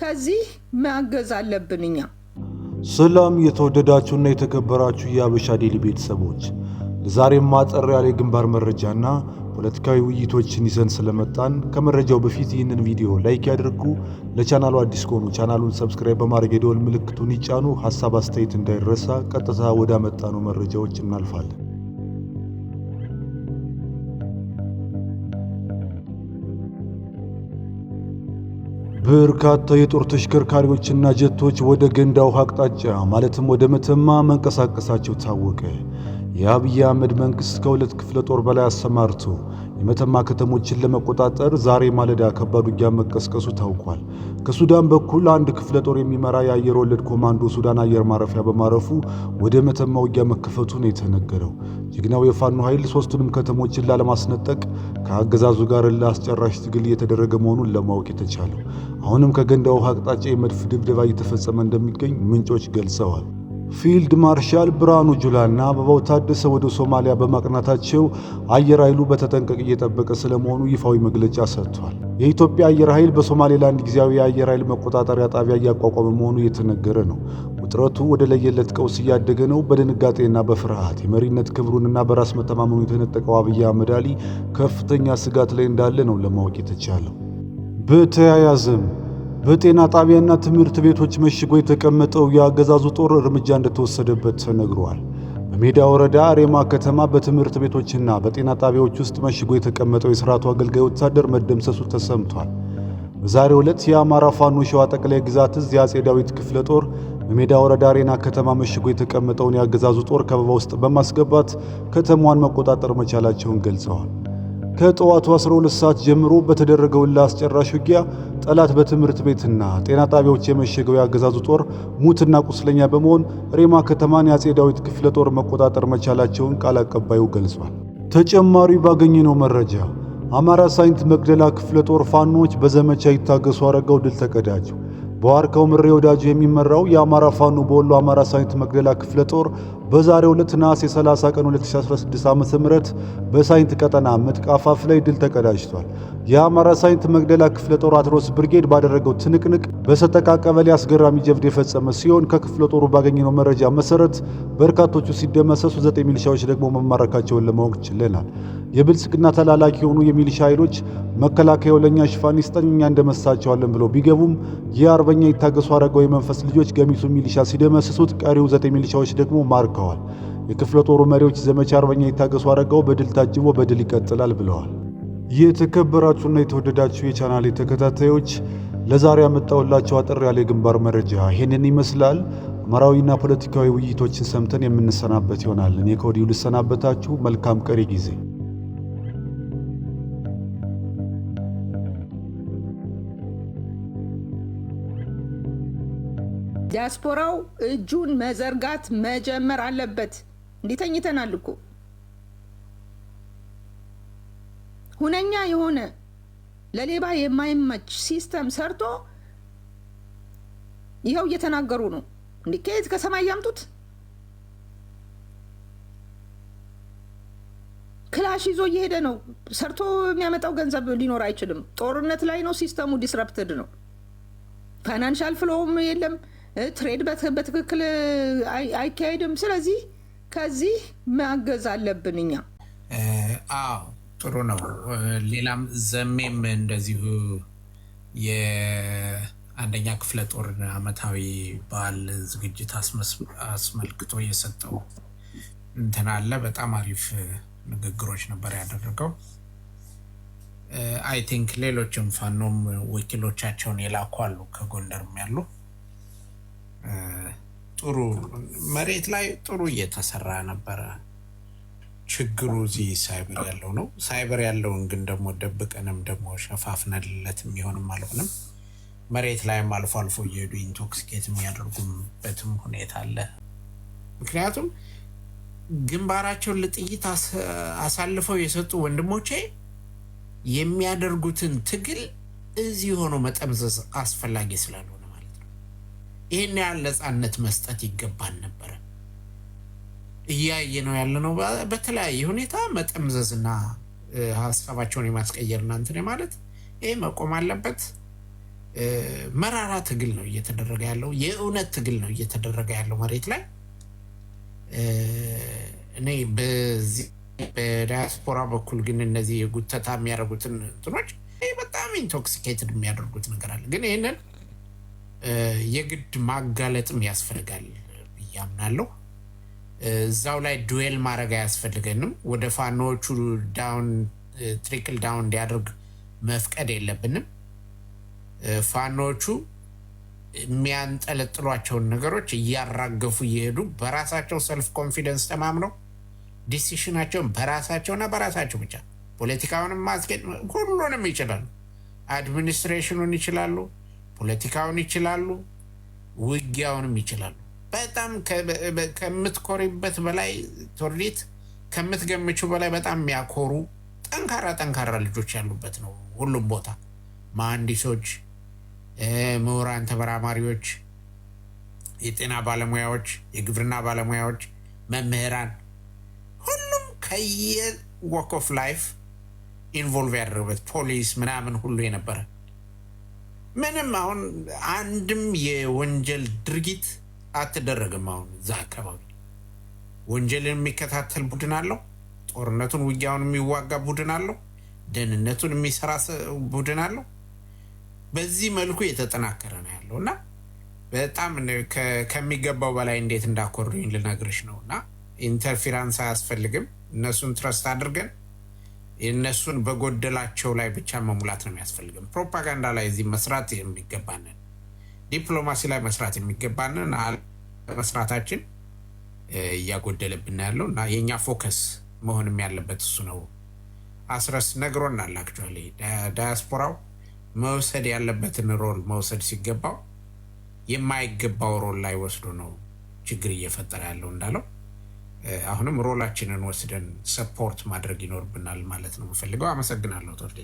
ከዚህ ማገዝ አለብን እኛ። ሰላም የተወደዳችሁና የተከበራችሁ የአበሻ ዴሊ ቤተሰቦች፣ ለዛሬም አጠር ያለ የግንባር መረጃና ፖለቲካዊ ውይይቶችን ይዘን ስለመጣን ከመረጃው በፊት ይህንን ቪዲዮ like ያድርጉ። ለቻናሉ አዲስ ከሆኑ ቻናሉን subscribe በማድረግ የደወል ምልክቱን ይጫኑ። ሀሳብ አስተያየት እንዳይረሳ። ቀጥታ ወዳመጣነው መረጃዎች እናልፋለን። በርካታ የጦር ተሽከርካሪዎችና ጀቶች ወደ ገንዳ ውሃ አቅጣጫ ማለትም ወደ መተማ መንቀሳቀሳቸው ታወቀ። የአብይ አህመድ መንግስት ከሁለት ክፍለ ጦር በላይ አሰማርቶ የመተማ ከተሞችን ለመቆጣጠር ዛሬ ማለዳ ከባድ ውጊያ መቀስቀሱ ታውቋል። ከሱዳን በኩል አንድ ክፍለ ጦር የሚመራ የአየር ወለድ ኮማንዶ ሱዳን አየር ማረፊያ በማረፉ ወደ መተማ ውጊያ መከፈቱ ነው የተነገረው። ጀግናው የፋኖ ኃይል ሶስቱንም ከተሞችን ላለማስነጠቅ ከአገዛዙ ጋር እልህ አስጨራሽ ትግል እየተደረገ መሆኑን ለማወቅ የተቻለው። አሁንም ከገንዳ ውሃ አቅጣጫ የመድፍ ድብደባ እየተፈጸመ እንደሚገኝ ምንጮች ገልጸዋል። ፊልድ ማርሻል ብርሃኑ ጁላና አበባው ታደሰ ወደ ሶማሊያ በማቅናታቸው አየር ኃይሉ በተጠንቀቅ እየጠበቀ ስለመሆኑ ይፋዊ መግለጫ ሰጥቷል። የኢትዮጵያ አየር ኃይል በሶማሌላንድ ጊዜያዊ የአየር ኃይል መቆጣጠሪያ ጣቢያ እያቋቋመ መሆኑ እየተነገረ ነው። ውጥረቱ ወደ ለየለት ቀውስ እያደገ ነው። በድንጋጤና በፍርሃት የመሪነት ክብሩንና በራስ መተማመኑ የተነጠቀው አብይ አህመድ አሊ ከፍተኛ ስጋት ላይ እንዳለ ነው ለማወቅ የተቻለው። በተያያዘም በጤና ጣቢያና ትምህርት ቤቶች መሽጎ የተቀመጠው የአገዛዙ ጦር እርምጃ እንደተወሰደበት ተነግሯል። በሜዳ ወረዳ ሬማ ከተማ በትምህርት ቤቶችና በጤና ጣቢያዎች ውስጥ መሽጎ የተቀመጠው የስርዓቱ አገልጋይ ወታደር መደምሰሱ ተሰምቷል። በዛሬው ዕለት የአማራ ፋኖ ሸዋ ጠቅላይ ግዛት እዝ የአጼ ዳዊት ክፍለ ጦር በሜዳ ወረዳ ሬና ከተማ መሽጎ የተቀመጠውን የአገዛዙ ጦር ከበባ ውስጥ በማስገባት ከተማዋን መቆጣጠር መቻላቸውን ገልጸዋል። ከጠዋቱ 12 ሰዓት ጀምሮ በተደረገው እልህ አስጨራሽ ውጊያ ጠላት በትምህርት ቤትና ጤና ጣቢያዎች የመሸገው የአገዛዙ ጦር ሙትና ቁስለኛ በመሆን ሬማ ከተማን የአጼ ዳዊት ክፍለ ጦር መቆጣጠር መቻላቸውን ቃል አቀባዩ ገልጿል። ተጨማሪ ባገኘነው መረጃ አማራ ሳይንት መቅደላ ክፍለ ጦር ፋኖች በዘመቻ ይታገሱ አረጋው ድል ተቀዳጁ። በዋርካው ምሬ ወዳጁ የሚመራው የአማራ ፋኖ በወሎ አማራ ሳይንት መቅደላ ክፍለ ጦር በዛሬው ዕለት ነሐሴ 30 ቀን 2016 ዓ.ም በሳይንት ቀጠና ምጥቅ አፋፍ ላይ ድል ተቀዳጅቷል። የአማራ ሳይንት መቅደላ ክፍለ ጦር አትሮስ ብርጌድ ባደረገው ትንቅንቅ በሰጠቃ ቀበሌ አስገራሚ ጀብድ የፈጸመ ሲሆን ከክፍለ ጦሩ ባገኘነው መረጃ መሰረት በርካቶቹ ሲደመሰሱ 9 ሚሊሻዎች ደግሞ መማረካቸውን ለማወቅ ችለናል። የብልጽግና ተላላኪ የሆኑ የሚሊሻ ኃይሎች መከላከያው ለኛ ሽፋን ይስጠን እኛ እንደመሳቸዋለን ብለው ቢገቡም የአርበኛ ይታገሱ አረጋው የመንፈስ ልጆች ገሚሱ ሚሊሻ ሲደመስሱት፣ ቀሪው 9 ሚሊሻዎች ደግሞ ማርከዋል። የክፍለ ጦሩ መሪዎች ዘመቻ አርበኛ ይታገሱ አረጋው በድል ታጅቦ በድል ይቀጥላል ብለዋል። የተከበራችሁና የተወደዳችሁ የቻናሌ ተከታታዮች፣ ለዛሬ ያመጣሁላችሁ አጠር ያለ የግንባር መረጃ ይህንን ይመስላል። አማራዊና ፖለቲካዊ ውይይቶችን ሰምተን የምንሰናበት ይሆናል። እኔ ከወዲሁ ልሰናበታችሁ። መልካም ቀሪ ጊዜ። ዲያስፖራው እጁን መዘርጋት መጀመር አለበት። እንዲህ ተኝተናል እኮ። ሁነኛ የሆነ ለሌባ የማይመች system ሰርቶ ይኸው እየተናገሩ ነው። እንዴ ከየት ከሰማይ ያምጡት? ክላሽ ይዞ እየሄደ ነው። ሰርቶ የሚያመጣው ገንዘብ ሊኖር አይችልም። ጦርነት ላይ ነው። System ኡ disrupted ነው። Financial flow ውም የለም። Trade በትክክል አይካሄድም። ስለዚህ ከዚህ ማገዝ አለብን እኛ። አዎ፣ ጥሩ ነው። ሌላም ዘሜም እንደዚሁ የአንደኛ ክፍለ ጦር አመታዊ በዓል ዝግጅት አስመልክቶ የሰጠው እንትን አለ። በጣም አሪፍ ንግግሮች ነበር ያደረገው። I think ሌሎችም ፋኖም ወኪሎቻቸውን የላኩ አሉ፣ ከጎንደርም ያሉ። ጥሩ መሬት ላይ ጥሩ እየተሰራ ነበረ። ችግሩ እዚህ ሳይበር ያለው ነው። ሳይበር ያለውን ግን ደግሞ ደብቀንም ደግሞ ሸፋፍነንለት የሚሆንም አልሆንም። መሬት ላይም አልፎ አልፎ እየሄዱ intoxicate የሚያደርጉበትም ሁኔታ አለ። ምክንያቱም ግንባራቸውን ለጥይት አሳልፈው የሰጡ ወንድሞቼ የሚያደርጉትን ትግል እዚህ ሆኖ መጠምዘዝ አስፈላጊ ስላልሆነ ማለት ነው። ይህን ያህል ነፃነት መስጠት ይገባን ነበረ። እያየ ነው ያለነው። በተለያየ ሁኔታ መጠምዘዝና ሀሳባቸውን የማስቀየርና እንትን ማለት ይሄ መቆም አለበት። መራራ ትግል ነው እየተደረገ ያለው። የእውነት ትግል ነው እየተደረገ ያለው መሬት ላይ። እኔ በዚህ በዲያስፖራ በኩል ግን እነዚህ የጉተታ የሚያደርጉትን እንትኖች በጣም intoxicated የሚያደርጉት ነገር አለ። ግን ይህንን የግድ ማጋለጥም ያስፈልጋል ብዬ አምናለሁ። እዛው ላይ dwell ማድረግ አያስፈልገንም። ወደ ፋኖዎቹ down trickle down እንዲያደርግ መፍቀድ የለብንም። ፋኖዎቹ የሚያንጠለጥሏቸውን ነገሮች እያራገፉ እየሄዱ በራሳቸው self confidence ተማምነው decision ኣቸውን በራሳቸውና በራሳቸው ብቻ ፖለቲካውንም ማስኬድ ሁሉንም ይችላሉ። Administration ኑን ይችላሉ፣ ፖለቲካውን ይችላሉ፣ ውጊያውንም ይችላሉ። በጣም ከምትኮሪበት በላይ ቶርዲት፣ ከምትገምችው በላይ በጣም የሚያኮሩ ጠንካራ ጠንካራ ልጆች ያሉበት ነው። ሁሉም ቦታ መሐንዲሶች፣ ምሁራን፣ ተመራማሪዎች፣ የጤና ባለሙያዎች፣ የግብርና ባለሙያዎች፣ መምህራን፣ ሁሉም ከየ walk of life involve ያደረገበት፣ ፖሊስ ምናምን ሁሉ የነበረ፣ ምንም አሁን አንድም የወንጀል ድርጊት አትደረግም። አሁን እዛ አካባቢ ወንጀልን የሚከታተል ቡድን አለው። ጦርነቱን ውጊያውን የሚዋጋ ቡድን አለው። ደህንነቱን የሚሰራ ቡድን አለው። በዚህ መልኩ የተጠናከረ ነው ያለው እና በጣም ከሚገባው በላይ እንዴት እንዳኮሩኝ ልነግርሽ ነው። እና interference አያስፈልግም። እነሱን trust አድርገን የእነሱን በጎደላቸው ላይ ብቻ መሙላት ነው የሚያስፈልግም። ፕሮፓጋንዳ ላይ እዚህ መስራት የሚገባንን፣ ዲፕሎማሲ ላይ መስራት የሚገባንን መስራታችን እያጎደለብን ያለው እና የእኛ focus መሆንም ያለበት እሱ ነው። አስረስ ነግሮናል። Actually ዳያስፖራው መውሰድ ያለበትን role መውሰድ ሲገባው የማይገባው role ላይ ወስዶ ነው ችግር እየፈጠረ ያለው እንዳለው አሁንም role ኣችንን ወስደን support ማድረግ ይኖርብናል ማለት ነው የምፈልገው። አመሰግናለሁ ቶርዴ።